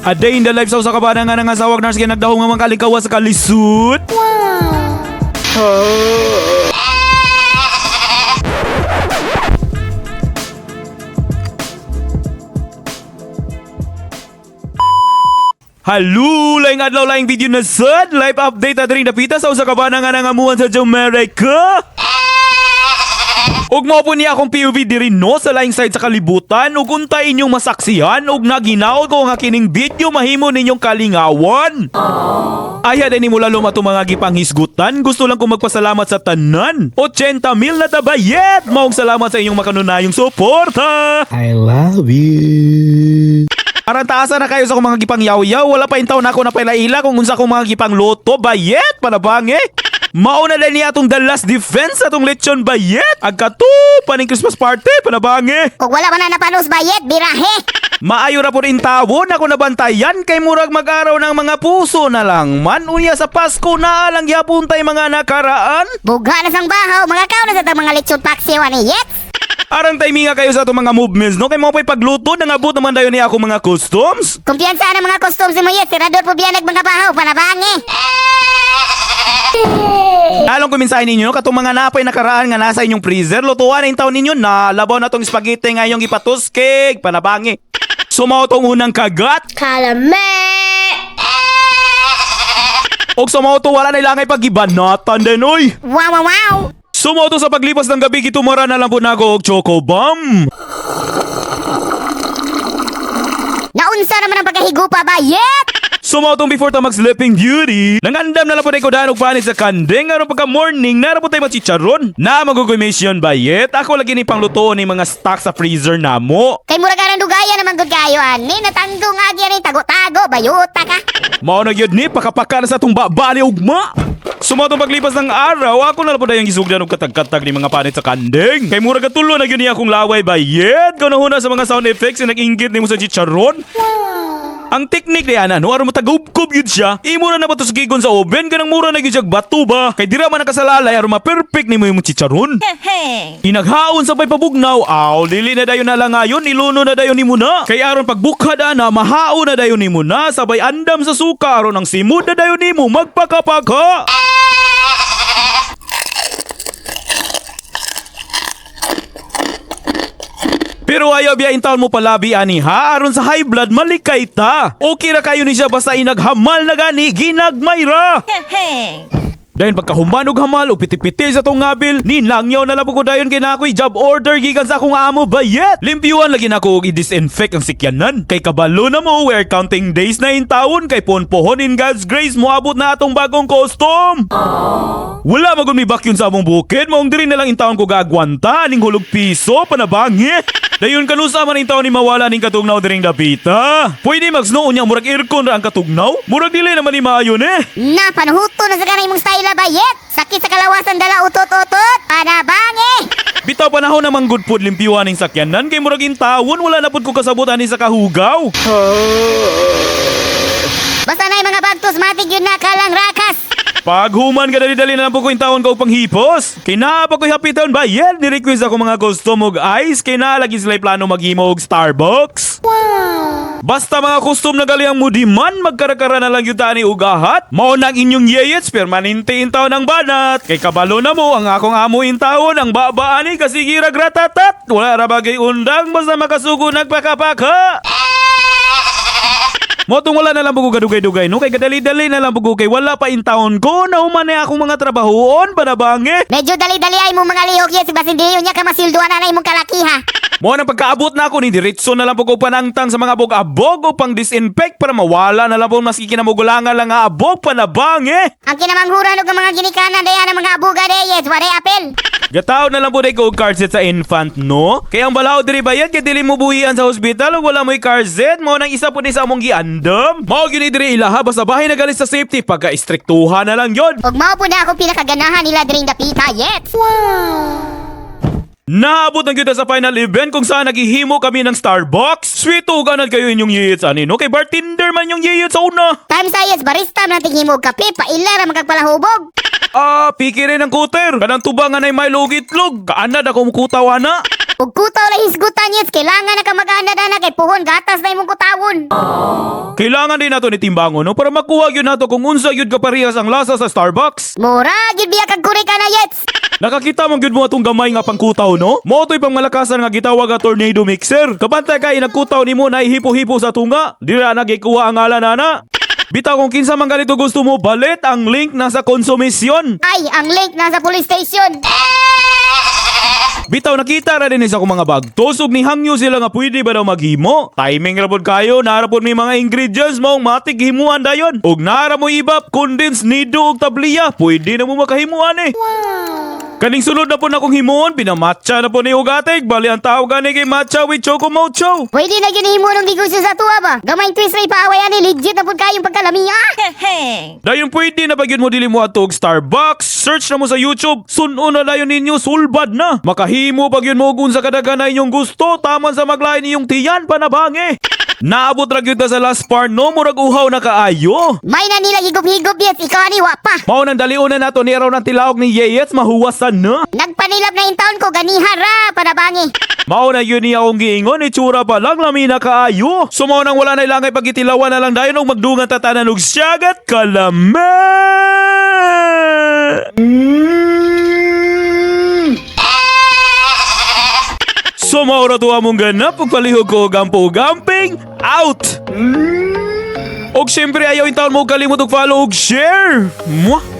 A day in the life sa usa ka bana nga nangasawag nurse kay nagdahom nga mga kalikawa sa kalisod. Hello, laing adlaw, laing video na sad. Live update adring dapita sa usa ka bana nga nangamuhan sa Jamaica. Ug mao po niya akong POV diri no sa laing side sa kalibutan ug unta inyong masaksihan ug naginaw ko nga kining video mahimo ninyong kalingawan. Aya din mo lalo atong mga gipanghisgutan. Gusto lang ko magpasalamat sa tanan. 80 mil na tabayet. Maong salamat sa inyong makanunayong suporta. I love you. Aran taasa na kayo sa akong mga gipangyaw-yaw. Wala pa intaw na ako na pailaila kung unsa akong mga gipangluto. Bayet! Panabang eh! Mauna na niya atong the last defense atong lechon bayet! Agkato! Paning Christmas party! Panabang eh! Kung wala man na napanos bayet, birahe. Maayo ra po rin tawon ako nabantayan kay murag mag-araw ng mga puso na lang man. Unya sa Pasko na lang gyapon tay mga nakaraan. Bugha na sang bahaw, mga kao na sa tang mga lechon paksiw ani yet. Arang timinga kayo sa atong mga movements no kay mao pa'y pagluto nangabot naman dayon niya ako mga customs. Kumpiyansa na mga customs mo yet, tirador po biyanag mga bahaw, panabangi. Along ko mensahe ninyo no, katong mga napay nakaraan nga nasa inyong freezer, lutuan na yung taon ninyo na labaw na tong spaghetti nga inyong gipatuskig, panabangi. Sumaw tong unang kagat. Kalame! Og sumaw to wala na ilangay pagibanatan din oy. Wow, wow, wow. Sumaw to sa paglipas ng gabi gitumara na lang po nako og choco bomb. Naunsa naman ang pagkahigupa bayet. Sumaw tong before ta mag Sleeping Beauty. Nangandam na lang po ko daan og panit sa kanding aron pagka morning na po tayo machicharon. Na magugumisyon bayet. Ako lagi ni pangluto ni mga stock sa freezer namo. Kay murag arang dugaya naman gud kayo ani, natanggong agi ani tago-tago, bayuta ka. Mao na gyud ni pakapaka na sa atong baba ni ugma. Sumaw tong paglipas ng araw, ako na lang po dayang gisugdan og katag-katag ni mga panit sa kanding. Kay murag katulo na gyud niya akong laway bayet. Kanahuna sa mga sound effects na nag-inggit nimo sa chicharon. Ang teknik ni ana no aron matagubkob yun siya. Imo na na gigon sa oven kanang mura na gyud siyag bato ba. Kay dira man nakasalalay aron ma-perfect nimo imong chicharon. Inaghaon sa pay pabugnaw, aw dili na dayon na lang ngayon, iluno na dayon nimo na. Kay aron pagbukha na mahaon na dayon nimo na, sabay andam sa suka aron ang simod na dayon nimo magpakapaka. Pero ayaw biya intaon mo palabi ani ha aron sa high blood malikay ta. Okay ra kayo ni siya basta inaghamal na gani ginagmay ra. Dayon pagkahuman og hamal og piti-piti sa tong ngabil, ninangyaw na lang po ko dayon kay na ako'y job order gikan sa akong amo bayet. Limpyuan lagi nako og i-disinfect ang sikyanan. Kay kabalo na mo, we're counting days na in taon kay ponpohon in God's grace moabot na atong bagong custom. Wala magun mi vacuum sa among bukid, maong diri na lang in taon ko gagwanta aning hulog piso panabangi. Dayon kanusa man in taon ni mawala ning katugnaw diring dapita. Pwede magsnow niya murag aircon ra ang katugnaw. Murag dili naman ni maayo ni. Na panuhuto na sa kanay imong style bayet. Sakit sa kalawasan dala utot-utot, panabangi. Bitaw panahon namang good food limpyuhan ning sakyanan kay murag intawon wala na pud ko kasabot ani sa kahugaw. Basta na mga bagtos matig yun na kalang rakas. Paghuman ka dali-dali na lang po ko intawon ka upang hipos. Kay naa pa ko'y hapiton ba? Yan, ni-request ako mga custom og ice. Kay naa lagi sila'y plano maghimo og Starbucks. Basta mga custom na gali ang mudiman, magkarakara na lang yun tani ugahat. Mao nang inyong yeyets, permanente intaon ang banat. Kay kabalo na mo, ang akong amo intaon, ang babaani kasi gira gratatat. Wala ra bagay undang, basta makasugo nagpakapaka. Motong wala na lang bugo gadugay-dugay no kay gadali-dali na lang bugo kay wala pa in taon ko na human na akong mga trabahoon panabangi. Medyo dali-dali ay mong mga lihok yes, basin di niya ka masilduan na imong kalaki ha. Mo nang pagkaabot na ako ni diretso na lang po ko panangtang sa mga abog-abog o pang disinfect para mawala na lang po maski kinamugulangan lang nga abog panabangi. Ang kinamanghuran og ang mga ginikanan daya ng mga abuga de yes, wala apel. Gataw na lang po ko og car seat sa infant no. Kaya ang balaod diri bayad kay dili mo buhian sa hospital ug wala mo'y car seat mo nang isa po ni sa among giandam. Mao gyud ni diri ilaha basta bahay na galit sa safety pagka istriktuhan na lang yon. Ug mao po na akong pinakaganahan nila diring dapita yet. Naabot ang kita sa final event kung saan naghihimo kami ng Starbucks. Sweet uganan kayo inyong yiyits ani no kay bartender man yung yiyits sa una. Time science barista man nating himog kape paila ra magkagpalahubog. Ah, piki rin ang kuter. Kanang tuba nga nay may itlog. Kaanad ako mukutaw ana. Ug kutaw lang hisgutan, yets, kailangan na ka mag-ana kay puhon gatas na imong kutawon. Kailangan din nato ni timbangon, no, para makuha gyud nato kung unsa gyud kaparehas ang lasa sa Starbucks. Mura gyud biya kag kuri ka na, yets. Nakakita mo gyud mo atong gamay nga pangkutaw, no? Mo to'y pangmalakasan nga gitawag nga tornado mixer. Kabantay kay nagkutaw nimo na hipo-hipo sa tunga. Dira na gikuha ang ngalan ana. Bitaw kung kinsa man ganito gusto mo balit, ang link nasa konsumisyon. Ay, ang link nasa police station. Bitaw nakita ra din sa akong mga bagtos ug nihangyo sila nga pwede ba daw maghimo. Timing ra pod kayo, nara pod may mga ingredients maong matik himuan dayon. Ug nara mo ibap, condensed, nido ug tabliya, pwede na mo makahimuan eh. Kaning sunod na po na akong himuon, pinamatcha na po ni Ugatig. Bali ang tawag gani kay matcha with choco mocho. Pwede na gyud himo ng negosyo sa tuwa ba? Gamay twist ray paaway ani, legit na pud kayong pagkalami ah. Dayon pwede na ba gyud mo dili mo ato og Starbucks? Search na mo sa YouTube. Suno na dayon ninyo, sulbad na. Makahimo pa gyud mo og unsa kadaghan na inyong gusto, taman sa maglain inyong tiyan panabangi. Naabot ra gyud ta sa last part, no, murag uhaw na kaayo. May na nila higop-higop, yets, ikaw ani wa pa. Mao nang dalion na nato ni araw ng tilawag ni Yeyets mahuwasan na. Nagpanilab na in taon ko ganiha ra panabangi. Mao na yun niya akong giingon, itsura pa lang lami na kaayo. So mao nang wala na ilangay pagitilawan na lang dayon og magdungan tatanan og syagat kalame. So mao ra to among ganap ug palihog ko og gampo gamping out. Og syempre ayaw in taon mo kalimot og follow og share. Mwah!